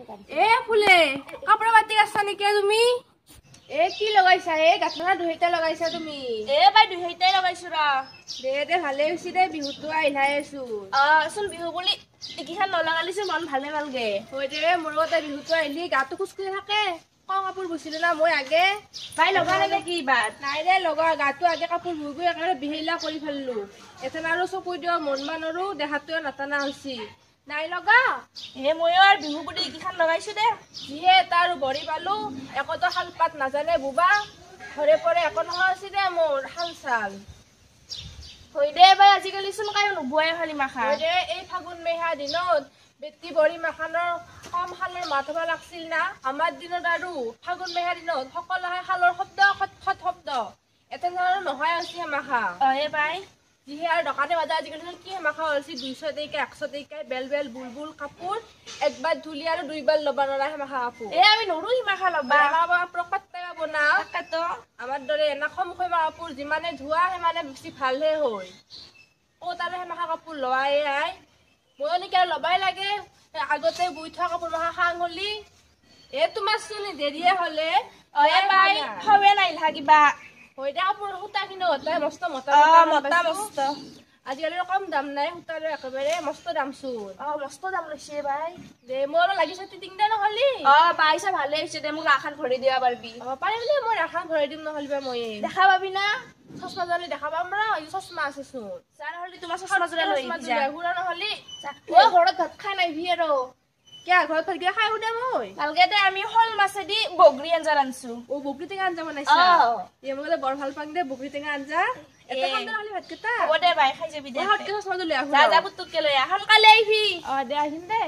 এ ফুলে কাপোৰ বাতি আছা নেকি তুমি? এ কি লগাইছা? এ গাঁঠনা দুহেইটা লগাইছা তুমি? এ বাই দুহেইটাই লগাইছো ৰ। দে দে ভালে হৈছে দে, বিহুটো আহিলাই আছো। অ চোন বিহু বুলি এইকেইখন নলগালিছো মন ভালে নালগে। হয় দে, মোৰ লগতে বিহুটো আহিলি গাটো খোজকাঢ়ি থাকে। কম কাপোৰ বৈছিলো না মই আগে। বাই লগা নেকি এইবাৰ? নাই দে লগা, গাটো আগে কাপোৰ বৈ গৈ একেবাৰে বিহেলা কৰি ফেললো। এথেন আৰু চকু দিয় মন মানৰো দেহাটোৱে নাটানা হৈছে। নাই লগা। হে ময়ো আৰু বিহু বুলি এইকেইখন লগাইছো দে। যিহে এটা আৰু বৰি পালো, একতো শাল পাত নাজানে বুবা, ঘৰে পৰে একো নোহোৱা হৈছে দে মোৰ শাল চাল। হয় দে বাই, আজিকালি চোন কায়ো নোবোৱাই শালি মাখা। হয় দে, এই ফাগুন মেহা দিনত বেটি বৰি মাখানৰ কম শালৰ মাত হব লাগছিল না। আমাৰ দিনত আৰু ফাগুন মেহা দিনত সকলোৱে শালৰ শব্দ খট খট শব্দ। এতেন আৰু নোহোৱাই হৈছে সেমাখা। অ বাই, যিহে আৰু দোকানে বজাৰ আজিকালি কি সেমাখা হৈছে, 200 টকা 100 টকা বেল বেল বুলবুল কাপোৰ, একবাৰ ধুলি আৰু দুইবাৰ ল'বা নোৱাৰা সেমাখা কাপোৰ। এ আমি নৰো সিমাখা ল'বা। পাত্তাই পাব না আমাৰ দৰে এনা কম খৈমা কাপোৰ, যিমানে ধোৱা সিমানে বেছি ভালহে হয়। ক'ত আৰু সেমাখা কাপোৰ লোৱাই আই, ময়ো নেকি আৰু ল'বাই লাগে। আগতে বৈ থোৱা কাপোৰ মাখা খাং হলি। এ তোমাৰ চোন দেৰিয়ে হ'লে। বাই সৱে নাইলহা কিবা। হয় দে, কাপোৰ সূতা কিনো গোটাই মস্ত মতা মতা মস্ত। আজিকালি কম দাম নাই সূতাৰ, একেবাৰে মস্ত দাম চোন। অ মস্ত দাম লৈছে বাই। দে মোৰ লাগিছে তিতিং দে নহ'লি। অ পাইছা ভালে হৈছে দে, মোক ৰাখান ভৰি দিব পাৰিবি। অ পাৰিম দে, মই ৰাখান ভৰাই দিম নহ'লি বা ময়ে। দেখা পাবি না? চশমা জলি দেখা পাম ৰ, চশমা আছে চোন। যা নহ'লি তোমাৰ চশমা জোৰা লৈ আহিবি যা। ঘূৰা নহ'লি। অ ঘৰত ভাত খাই নাহিবি আৰু। কিয়া ঘৰত ভাত কিবা খাই দে মই। ভালকে দে, আমি শ'ল মাছেদি বগৰী আঞ্জা ৰান্ধছো। অ বগৰী টেঙা আঞ্জা বনাইছা? এ মই বৰ ভাল পাং দে বগৰী টেঙা আঞ্জা। এটা খাম দে নহ'লি ভাতকেইটা। হ'ব দে বাই, খাই যাবি দে। মই সতকে চশমাটো লৈ আহো। যা যা পুতুককে লৈ আহ, সোনকালে আহিবি। অ দে আহিম দে।